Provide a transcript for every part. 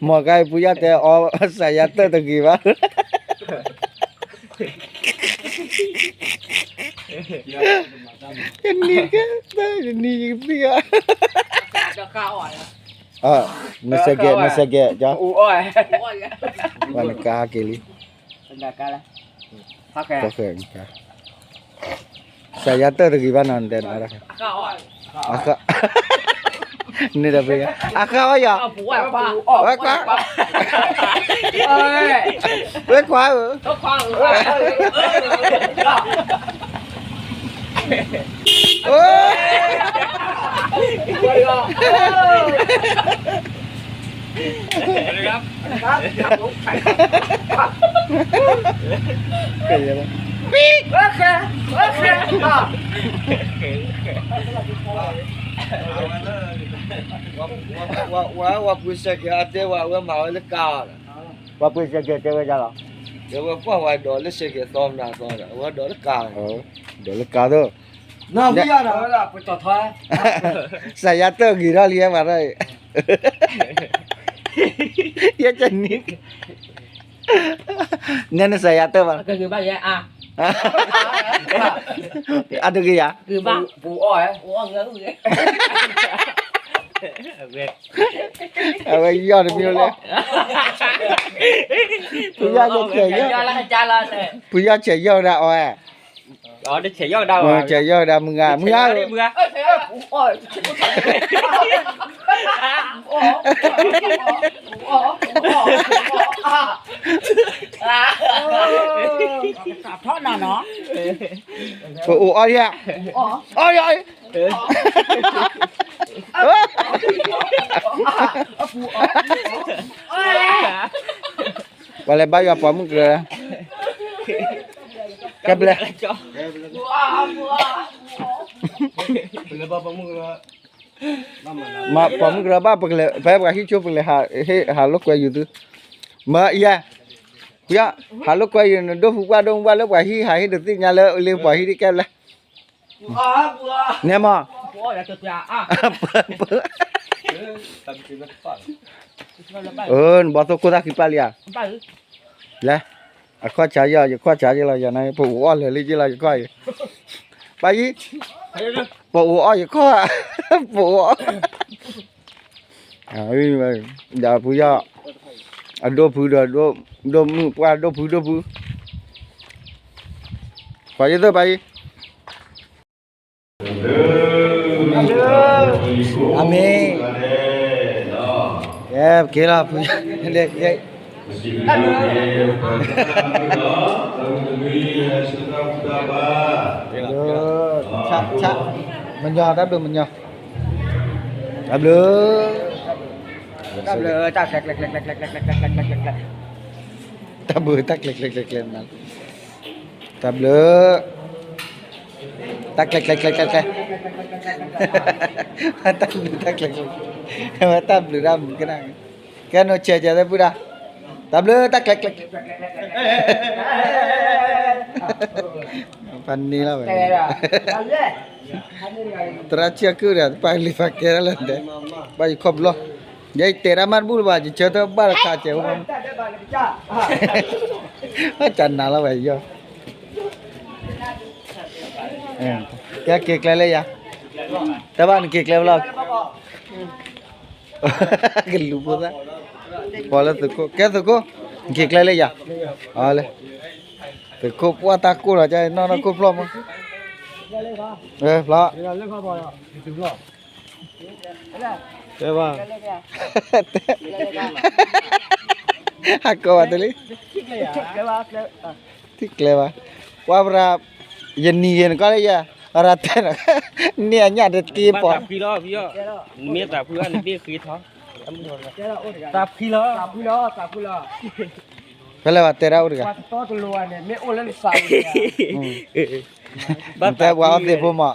မ့ၢ်ကါအံၤ ဖုယီၢ်တဲအီ စးယါတၢၢ်တဂ့ၤဘၣ်, ယနံၤကဲ, ယနံၤယကသံၣ်ဧါ, နစဲးကဲး နစဲးကဲး, နကါဟဲက့ၤလံ, စးယါတၢၢ်တဂ့ၤဘၣ်နီၤ နတဲ, န့ၣ်ဒီးဖုယီၢ် အဃၢအီၣ်ယီၤ, ဝဲကွၢ်, ဝဲကွၢ်ဧၢ, ဝဲပှ့ၤစဲးကဲးအတဲဝဲ အဝဲမၤဝဲလၢကါလီၤ, ပှၤပှ့ၤစဲးကဲးတဲဝဲဒၣ်လီၤ, တဲဝဲကွၢ်ဝဲဒီးလၢစဲးကဲးသီမနၤသီဒီး အဝဲဒီးလၢကါ, ဒီးလၢကါသိး, စးယါတၢၢ်ဂ့ၤထီၣ်လံ ဟဲပှၤထီၣ်အံၤ, ယဲၢ်ကနံၣ် နဲနစးယါတၢၢ်ဘၣ်, အတဂ့ၤယၤ, အဝဲယီၢ်တမံၤလဲၣ်, ဖုယီၢ်ဆဲးယီၢ်, ဖုယီၢ်ဆဲးယီၢ်ဝဲဒၣ်အီၤ, ဆဲးယီၢ်ဝဲဒၣ်မုၢ်ဂၤ, မုၢ်ဂၤဧၢ, ပအိၣ်အီၣ်ယၤ, အီၣ်ယၤ, ပှၤလဲၤဘါယွၤပိာ်မုၣ်ကရၢ, ကဲဘျဲ, မ့ၢ်ပိာ်မုၣ်ကရၢဘၣ် ပကလဲၤ ဖဲပှၤဟံၣ်ဆိ ပကလဲၤဟးလိာ်ကွဲယုာ်သု, မ့ၢ်ယဲ, ဖုယီၢ်, ဟးလိာ်ကွဲယုာ် နဒိၣ်ဖုပှၢ်ဒိၣ်မူဘၣ်လၢပှၤဟံၣ် ဟးဟ့ၣ်တသ့ၣ်ညါလၢလ့ပှၤဟံၣ်ဒ်ကဲဘျဲ, နဲမ့ၢ် အၢ နဘီသိခိၣ်သၣ်ဃံပၢ်လံဧါ, လဲၤ, အခီၣ်ဆါယီၤ ယခီၣ်ဆါယလီၤ ယန ပအိၣ်အီၣ်လၢာ်လံယလီၤ ယခီၣ်အံၤ, ပၢ်ယံၤ, ပအိၣ်အီၣ်ယခီၣ်, ပအိၣ်အီၣ်, ဒီးဖုယီၢ်, အဒိၣ်ဖုဒီး, ဒိၣ်မုၣ်ပှၢ်ဒိၣ်ဖုဒိၣ်ဖု, ပှၤယသၢပၢ်ယံၤ အၤမ့ၣ်, ကဲ ပက့ၤလီၤ, မညီ တၢ်ဘျုးမညီ, တၢ်ဘျုး, တၢ်ဘျုး, တၢ်ဘျုးတၢ်ကျဲၤကျဲၤကျဲၤကျဲၤ, တၢ်ဘျုး, တၢ်ကျဲၤကျဲၤကျဲၤကျဲၤကျဲၤ, တၢ်ဘျုးတၢ်ကျဲၤကျဲၤ, ဝဲတၢ်ဘျုးတၢ်မုာ်ကနၣ်, ကဲနိဆဲးကဲသပုၢ်ဒၣ်, တၢ်ဘျုးတၢ်ကျဲၤကျဲၤ, ပှၤန့ၢ်လီၤဝဲ, သရၣ်ဆံးကုၢ်ဒီး ပှၤလံၤပှၤကဲဒၣ်လၢဒဲး, ဘၣ်ယခီၣ်ဘျီ, ယဲယတဲတၢ်မၤတဘူၣ်လၢၤဘၣ် ယဆၢထၢၣ်ဘၣ်တခါစဲးအိၣ်မး, ဘၣ်တၢ်နၤလီၤဝဲယီၤ, ကဲက့ၤကျဲလၢယၤ, တဘၣ်နက့ၤကျဲဖဲလဲၣ်, ကလူၤဖိသၣ်, ပှၤလၢသုးခိၣ် ကဲသုးခိၣ်, နက့ၤကျဲလၢယၤ, အလၢ, သုးခိၣ်ပှၢ်တၢ်ကိၢ်လီၤ ကနီၢ်နီၢ်ကိၢ်ဖျီၣ်မး, ဖျီၣ်, တဲဘၣ်, ဟးကိးဘၣ်တလံ, ထံၣ်ကျဲဘၣ်, ကွၢ်ပရၤ, ယနံၤဂ့ၤနကီၢ်လၢယၤ, ရၤတဲနၤ, န့ၢ်အညၣ်တက့ၢ်ပီၤ, ဖဲလဲၣ်ပှၤတဲတၢ်အိၣ်တဂၤ, နတဲပှၤအီသံးဖိမး,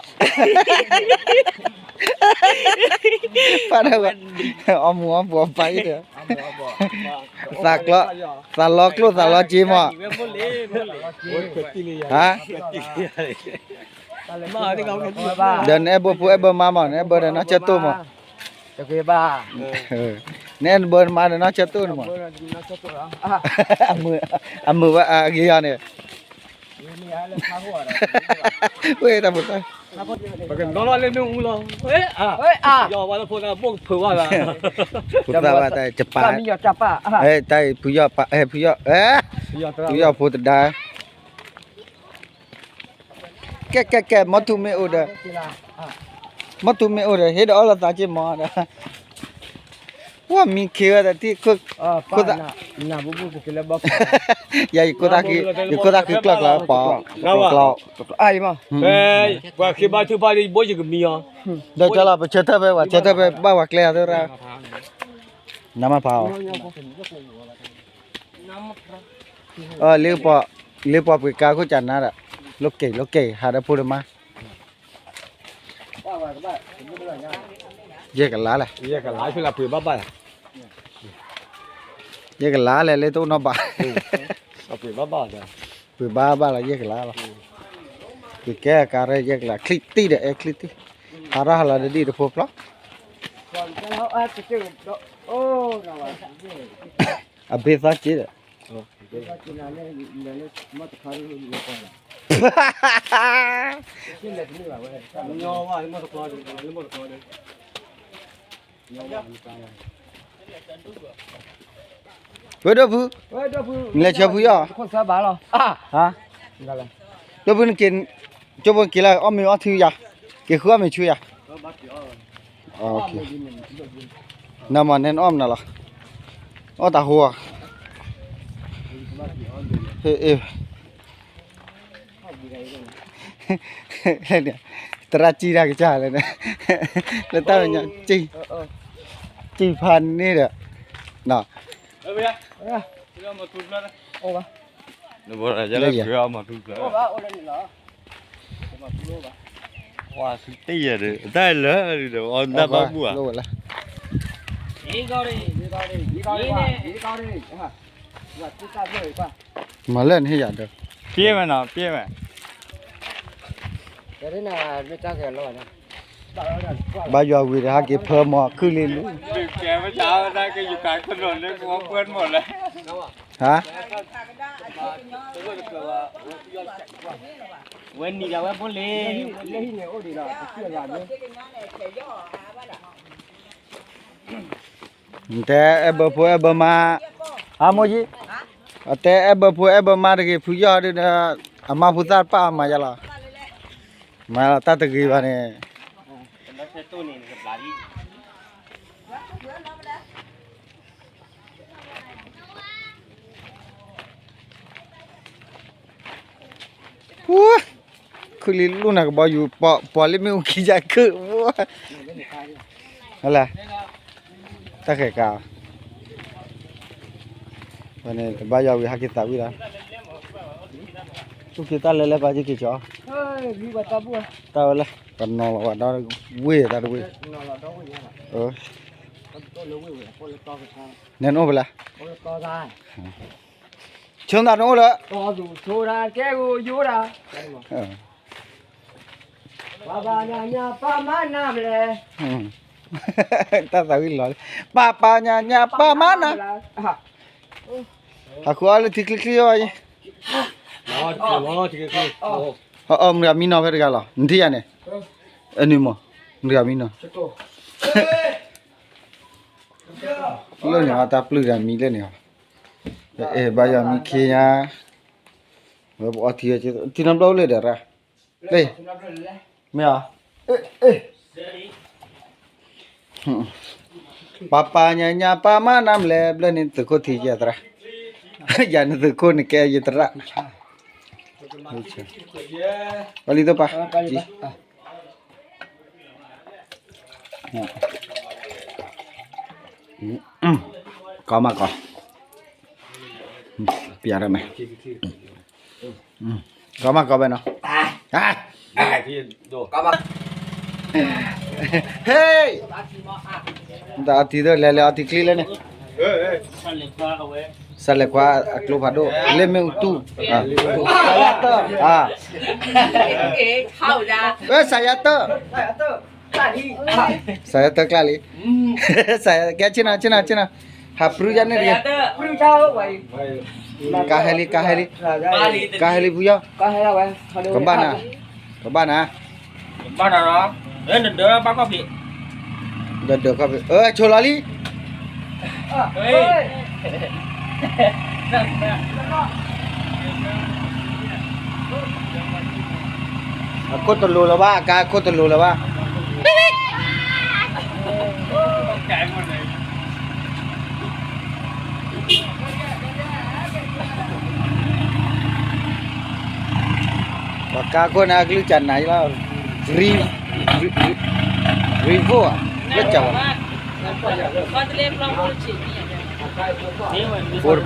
ပၢ်တဲဝဲ, အီမူၤအီပူၤအပၢ်အံၤဒီး, သးကျီ, သးလီကျိၣ်သးလီစ့မး, ဟါ, ဒီးနအဲၣ်ဘိဖိအဲၣ်ဘၢမါမး နအဲၣ်ဘၢဒီးနီၢ်ကၠၢၣ်တိၢ်မး, တက့ၤဘၣ်, နဲနဘၢနမါဒီးနီၢ်ဆၢတိၢ်န့ၣ်မး, အမုာ်ဝဲအဂ့ၤယၤန့ၣ်, ဝဲတၢ်ဖိသၣ်, ပကနီၣ်လီၤလၢနူအူလီၤ, ဖိသၣ်ဘၣ်တၢ်ကပၤ, တၢ်ဖုယီၢ်ပာ်, ဖုယီၢ်, ဖုယီၢ်ဖိတဒါ ကဲကဲကဲ မီထူမ့ၢ်အိၣ်ဒီး, မီထူမ့ၢ်အိၣ်ဒီး ဟ့ၣ်ဒီးအီၣ်လီၤသးက့မီဒီး, ဝဲမံခ့ဝဲတထံၣ်, ယၤ ယကိးတၢ်ဃုကျီၢ်ကျီၢ်ပီၤ, ကျီၢ်, ပှၤဃ့ဘါထုကဖၣ်ဒီးယဘိယကမံအီၤ, ဒီးကၠီလီၤ ပဆၢထၢၣ်ဖဲ ပှၤဆၢထၢၣ်ဖဲဘၣ်ပှၤကျဲအီၤသရၣ်, နမၤဖးအီၤ လၢပှၤပှ့ၤကါခိၣ်ကနါဒီး, လိက့ၤလိက့ၤ ဟးဒီးဖိတမါ, ယဲၢ်ကလါလဲၣ်, ယဲၢ်ကလါလဲၣ် လၢတအိၣ်နီၢ်ဘၣ်, ပှ့ၤဘၣ်ဘၣ်လီၤ ယဲၢ်ကလါလီၤ, ပှ့ၤကဲကါရဲယဲၢ်ကလါ ချံတံၢ်ဒီး အဲချံတံၢ်, ဟးထီၣ်ဟးလီၤတဒံၣ်တဖိဖျီ အဘ့ၣ်သီက့ဒီး, ဝဲဒိၣ်ဖု, နလဲၤဆှၢဖုယီၢ်, ဒိၣ်ဖုနက့ၤ, ကၠိဖိက့ၤလၢအီၣ်မ့ၤအီထံယၤ, က့ၤဃုအီၣ်မ့ၤဆူယၤ, နမၤနဲနအီၣ်မနုၤလီၤ, အီၣ်တၢ်ဟိဧါ, သရၣ်စံၣ်တၢ်ကစၢ်လၢ, လၢတၢ်ညါစံၣ်ဖးန့ၣ်ဒီး, တၢ်လၢ, မၤလၢနဟ့ၣ်ယၤဒီး, ပျဲဝဲနီၤ ပျဲဝဲ, ဘၣ်ယွၤဝံၤဒီးဟဲက့ၤဖၢမီၤခုၣ်လံလံ, ဟါ, ဝဲနံၤဒီးဝဲဖိလ့ၤ, တဲအဲၣ်ဘၢဖိအဲၣ်ဘၢမါ, အမိၢ်ယံ, အတဲအဲၣ်ဘၢဖိအဲၣ်ဘၢမါတဂ့ၤ ဖုယီၢ်ဒီး, အမါဖိသၣ်တပာ်အမၤယၤလီၤ, မၤလီၤတၢ်တဂ့ၤဘၣ်န့ၣ် ခုၣ်လံလူၢ်နၤကဘီယူၤ, ပှၤလၢမ့ၣ်အူခံယၤခုၣ်, ဟဲလၢ, တၢ်ဃဲၤကါ, ဝဲန့ၣ်တဘၣ်ယွၤဝံၤဟဲက့ၤသးဝံၣ်လီၤ, သူၣ်က့ၤတၢ်လဲၤလဲၤပာ်က့ၤက့ၤကၠီ, တၢ်ဝဲလဲၣ်, ကနီၤလီၤဝဲဒီးဝ့ၢ်တၢ်တဝ့ၢ်, နဲနအိၣ်ဖဲလဲၣ်, ဆိသးနအိၣ်လၢ, တၢ်သးဝံၣ်လီၤလံ, ပၢ်ပၢ်ညါညါပၢ်မါနၤ, ဟးဃုအီၣ်လၢထံချ့ချ့အီၤ, အီၣ်မုၢ်ဂၤမံနီၤဖဲတဂၤလီၤ နထံၣ်ယၤန့ၣ်, အနုၤမး, မုၢ်ဂၤမံနီၤ, လၢန့ၣ်အတၢ်ပျုၢ်တၢ်မံလၢန့ၣ်, အဲၣ်ဘါယွၤမံခ့ညါ, ဝဲပအီထံ, ထံနီတဘျီအိၣ်လၢဒီးရၣ်, လၢ, မ့ၢ်ဧါ, ပၢ်ပၢ်ညါညါပၢ်မါနၤမလဲၣ်, ဘျၢန့ၣ်သုးခိၣ်ထံးယဲသရၣ်, ယၤနသုးခိၣ်နကဲယသရၣ်, ပှၤလံသိးပၢ်, ကီမးကီ, ပျးရၢမဲာ်, ကီမးကီဝဲနီၤ, ဟ့ၣ်, တၢ်အီထံသိးလဲၤလဲၤအီထံချ့လၢန့ၣ်, စးလဲၤခွါအကျိဖးဒိၣ် လၢမ့ၣ်အူတူၢ်, စးယါတၢၢ်, ဝဲစးယါတၢၢ်, စးယတၢ်ကျါလံ, စးယကဲဆ့ၣ်နီၤ ဆ့ၣ်နီၤ ဆ့ၣ်နီၤ, ဟးပြုၢ်ယၤန့ၣ်တဂ့ၤ, ကါဟဲလံ ကါဟဲလံ, ကါဟဲလံဖုယီၢ်, ကဘၣ်နၤ, ကဘၣ်နၤ, ဘၣ်နၤနီၤ, အဲ နဒၢဘၣ်ခီၣ်ဖံး, ဒၢဒၢခီၣ်ဖံး အၢ ဆိလီၤလံ အခိၣ်တလိၤလၢၤဘၣ် အကါအခိၣ်တလိၤလၢၤဘၣ်, ပှၤကါခိၣ်န့ၣ် အကလုၢ်ကၢနၤလီၤ, Re- Revo လၢကၢဝဲ, အိၣ်တပၣ်